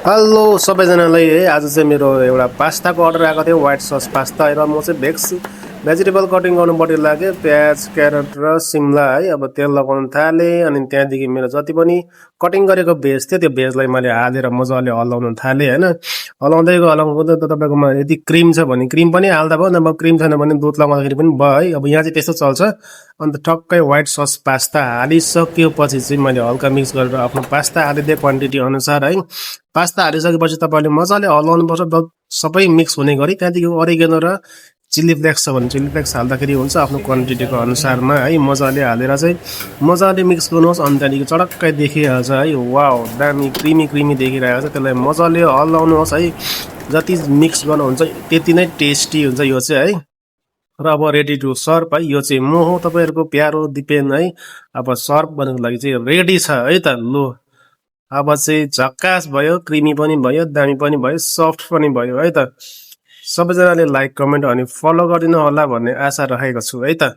hello सबैजनालाई है आज चाहिँ मेरो एउटा पास्ताको अर्डर आएको थियो व्हाइट सस पास्ता र म चाहिँ भेजिटेबल कटिङ गर्नुपट्टि लाग्यो प्याज क्यारट र सिमला है अब तेल लगाउन थालेँ अनि त्यहाँदेखि मेरो जति पनि कटिङ गरेको भेज थियो त्यो भेजलाई मैले हालेर मजाले हल्लाउन थालेँ हैन हल्लाउँदै हल्लाउँदै त तपाईँकोमा यदि क्रिम छ भने क्रिम पनि हाल्दा भयो नभए क्रिम छैन भने दुध लगाउँदाखेरि पनि भयो है अब यहाँ चाहिँ त्यस्तो चल्छ अन्त टक्कै व्हाइट सस पास्ता हालिसकेपछि चाहिँ मैले हल्का मिक्स गरेर आफ्नो पास्ता हालिदिएँ क्वान्टिटी अनुसार है पास्ता हालिसकेपछि तपाईँले मजाले हल्लाउनुपर्छ सबै मिक्स हुने गरी त्यहाँदेखि अरिगेनो र चिल्ली फ्लेक्स छ भने चिल्ली फ्लेक्स हाल्दाखेरि हुन्छ आफ्नो क्वान्टिटीको अनुसारमा है मजाले हालेर चाहिँ मजाले मिक्स गर्नुहोस् अनि त्यहाँदेखि चटक्कै देखिहाल्छ है वाउ दामी क्रिमी देखिरहेको छ त्यसलाई मजाले हल्लाउनुहोस् है जति मिक्स गर्नुहुन्छ त्यति नै टेस्टी हुन्छ यो चाहिँ है र अब रेडी टु सर्भ है यो चाहिँ म हो तपाईँहरूको प्यारो दिपेन है अब सर्भ गर्नको लागि चाहिँ रेडी छ है त लु अब चाहिँ झक्कास भयो क्रिमी पनि भयो दामी पनि भयो सफ्ट पनि भयो है त सबैजनाले लाइक कमेन्ट अनि फलो गरिदिनु होला भन्ने आशा राखेको छु है त